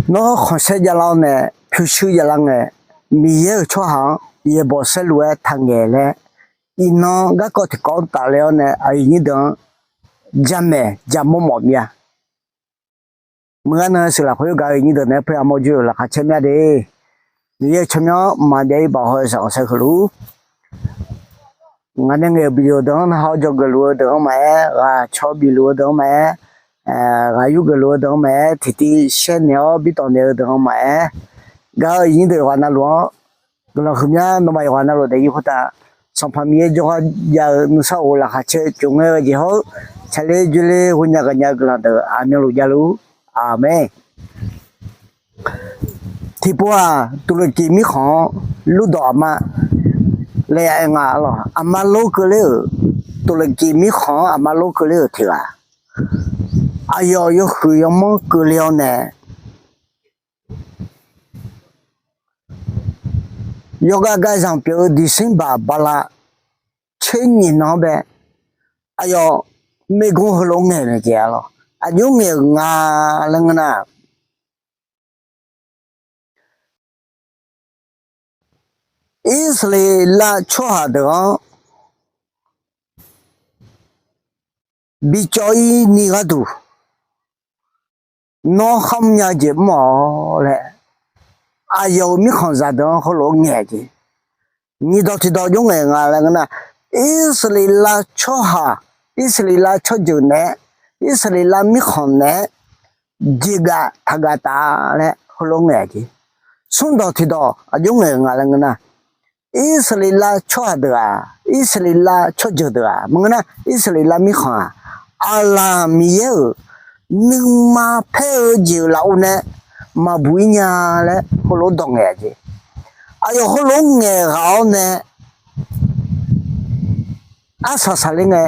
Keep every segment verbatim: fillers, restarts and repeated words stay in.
Nawr khanqsaer javlar-awr nae, pyurshuir javlar ngae, Miqyaer-euq tsawrhaq-anr yaeqbawq saerlu-aer taqngaeq laer, iqnan garkawv tiqkawv-anr tafler-awr nae aqyuif nyir deuq-anr jamaeq jaqmawr mawf mir-a. Meuq gar nan-eu sheuq lafkhoer gaq-eu nyir deuq naeq-aer peuq armawr jur-euq laqkhaq caer mir-a de. Miqyaer-euq tsawrmyanr mqmaq byav-ir baoq haw-eu zaq khanqsaer heulof-ur. Ngaq nae ngaeq-euq video deuq-anr narhaq-awr dzawgeuf luf-eu deuq-anr maqaer, ghaq caw bif luf-eu deuq-anr maqaer, ghaq yurgeuf luf-eu deuq-anr maqaer, tiqtiv sharenaeq-awr bi tawfnaeq-eu deuq-anr maqaer, gaq-eu aqyuif nyir deuq yawqghaq navluf-anr guiqlanq huiqmya nawmaf yawqghaq navluf daefzir khoertav Sanqpaq Miqyaer jawrgar jav-eu nuisar of laqkhaq caer tsov ngae-eu jeq hawr-eu, tsaqler dzoerler ghawqnya ghaqnya-eu guiqlanq deuq aqmyanluf javluf-ur. Aqmeq. Tiqpov-aq, Tuqlaqkiq mirkhanq-anr lurdawq aqma laer aer nga lawq. Aqma lor keuvler-euq, Tuqlaqkiq mirkhanq-anr aqma lor keuvler-euq tiq ghaq, aqyawf yawhuiq yawmanr keuvle-awr nae, yawqghaq gaqzanq pyeuf-eu December bala tser nyiq nan-anr bae, aqyawf maergmr heulof ngaeq mae jeq-a lawq. Aqjox ngaeq-euq nga laer ngeur nar, Irsaqleqlav tsawrhaq deuq-anr bicawv-ir ni gharduq, nawr kharmr nya-eu jeq mr-awq laer, aqyawf-euq mirkhanqzaq deuq-anr heulof-aer ngaeq-a jeq. Nyiqdawq tiqdawq jox ngaeq nga laer ngeur nar, Irsaqleqlav tsawrhaq, Irsaqleqlav tsawrjeuq naeq-aer, Irsaqleqlav mirkhanq naeq-aer jeqgaf taqgaf taf laer heulof-aer ngaeq-a jeq. Smrdawq tiqdawq aqjox ngaeq nga laer ngeur nar, Irsaqleqlav tsawrhaq deuq-aq, Irsaqleqlav tsawrjeuq deuq-aq maqngeur nar, Irsaqleqlav mirkhanq-aq, Aqlaq Miqyaer-euq nuima paer-eu jeq-euq lafov nae maqbuq-ir nya laer heulof-aer dawq ngaeq-a jeq. Aqyawf heulof-aer ngaeq ghaq-awr nae arsaq saqler ngae,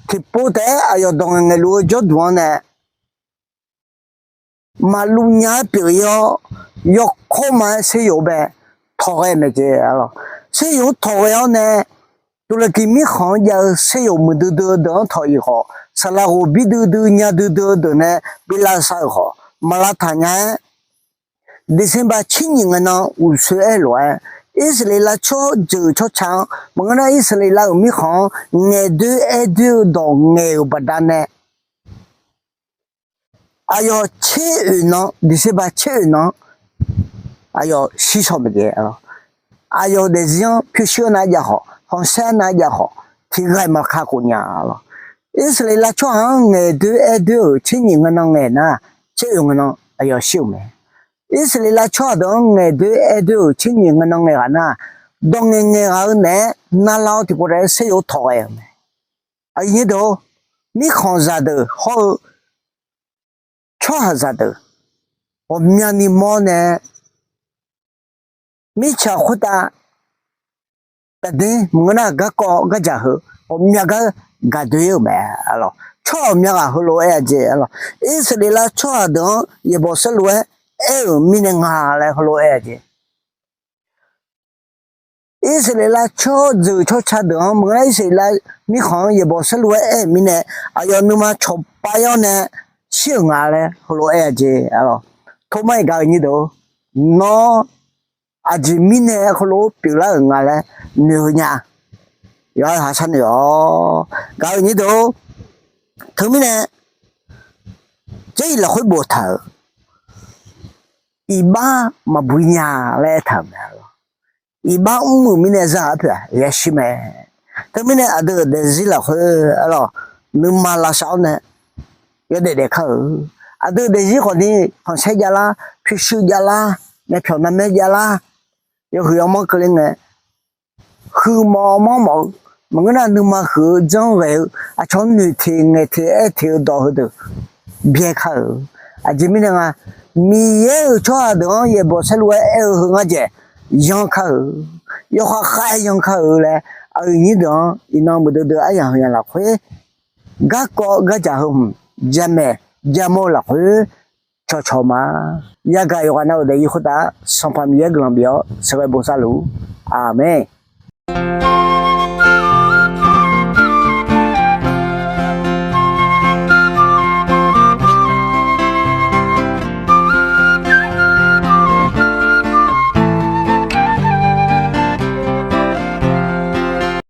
tiqpov taef-aer aqyawf dawq ngaeq ngaeqluf-eu jawrduq-anr nae maqluv nya-aer pyeuf-ir-awr, yawkawr ma-aer seryov bae tawqghae mae jeq-a lawq. Seryov-anr tawqghae-awr nae, Tuqlaqkiq mirkhanq-anr jav-eu seryov muiqdui dui-eu deuq-anr tawq-iq khawf, saqlaq ghof bir duidui nya duidui-eu deuq nae bi lavsav-euq khawf, maq lavtaq nya-aer, December tser nyiq ngae nan uqsoer aer-eu lof-aer, Irsaqleqlav tsawrjeuq tsawrca-anr maqngeur nar, Irsaqleqlav-euq mirkhanq-anr ngaeqdoer aerdoer-eu dawq ngaeq-euq baqdanae, aqyawf tser oeq nan, December tser oeq nan-anr aqyawf shir shaw mae jeq-a lawq. Aqyawf-euq daefzir-anr pyurshuir-anr nar jav khawf, khanqsaer-anr nar jav khawf, tiqghaq-iq maqkakhof nya-a lawq. Irsaqleqlav tsawrhaq-anr ngaeqdoer aerdoer-euq tser nyiq ngae nan ngaeq nar, tser oeq ngae nan aqyawf shir-euq mae. Irsaqleqlav tsawrhaq deuq-anr ngaeqdoer aerdoer-euq tser nyiq ngae nan ngaeq ghaq nar, dawq ngaeq ngaeq ghaq-eu naeq-aer narlar-awr tiqpov taef-aer seryov tawqghae-euq mae. Aqyuif nyir deuq-or, mirkhanqzaq deuq hawr-eu tsawrhaqzaq deuq ghawqmyani mawr nae, mirtsaq khoertav taqder maqngeur nar, garkawv gardzaq heu ghawqmya gar gaqdoe-ir-euq mae-a lawq. Tsawrhaq ghawqmya ghaq heulof-aer aer-a jeq-a lawq. Irsaqleqlav tsawrhaq deuq-anr yaeqbawq saerlu-aer aer-euq mirnae nga laer heulof-aer aer-a jeq. Irsaqleqlav tsawrjeuq tsawrca deuq-anr maqngeur nar, Irsaqleqlav mirkhanq-anr yaeqbawq saerlu-aer aer-euq mirnae, aqyawf nuima cawqpav-ir-awr nae shir-euq nga laer heulof-aer aer-a jeq-a lawq. Tormar-iq gaq-eu nyir deuq-or, nawr aqjeq mirnae heulof-aer pyeuflar-euq nga laer noeq-eu nya-a. Yawqha-euq haq sharnoeq-awq. Gaq-eu nyir deuq-or, teumirnae Jarlif lafkhoer boftaq-euq iqbax maqbui nya laer aertaq-euq mae-a lawq. Iqbax mr-euq mirnae za-aq arpoeq-aq yashir mae. Teumirnae aqdui-euq daefzir lafkhoer-a lawq, nuima lavsav-awr nae yawdaef daef kar-euq. Aqdui-euq daefzir khawfni khanqsaer javlar, pyurshuir javlar, myavpyawq narmaer javlar, yawhuiq yawmanr keuvle ngae, huiqmawf manrmawf-eu maqngeur nar, nuima huiq-eu janr ghae-eu aqcawq-anr noeqteq ngaeqteq aerteq-eu dawq heudeuq byae kar-euq. Aqjeq mirnae nga, Miqyaer-euq tsawrhaq deuq-anr yaeqbawq saerlu-aer aer-eu heu ngar dzaeq yanr kar-euq, yawkhav khav-aer yanr kar-euq laer, aqyuif nyir deuq-anr iqnan muiqdui dui aryamq heuya lafkhoer garkawv gardzaq heu hmq jamaeq jamawr-eu lafkhoer cawqcawq ma. Yagaq yawqghaq navluf daefzir khoertav Sanqpaq Miqyaer guiqlanq bif-awr sheuqghae bosav luf-ur. Aqmeq.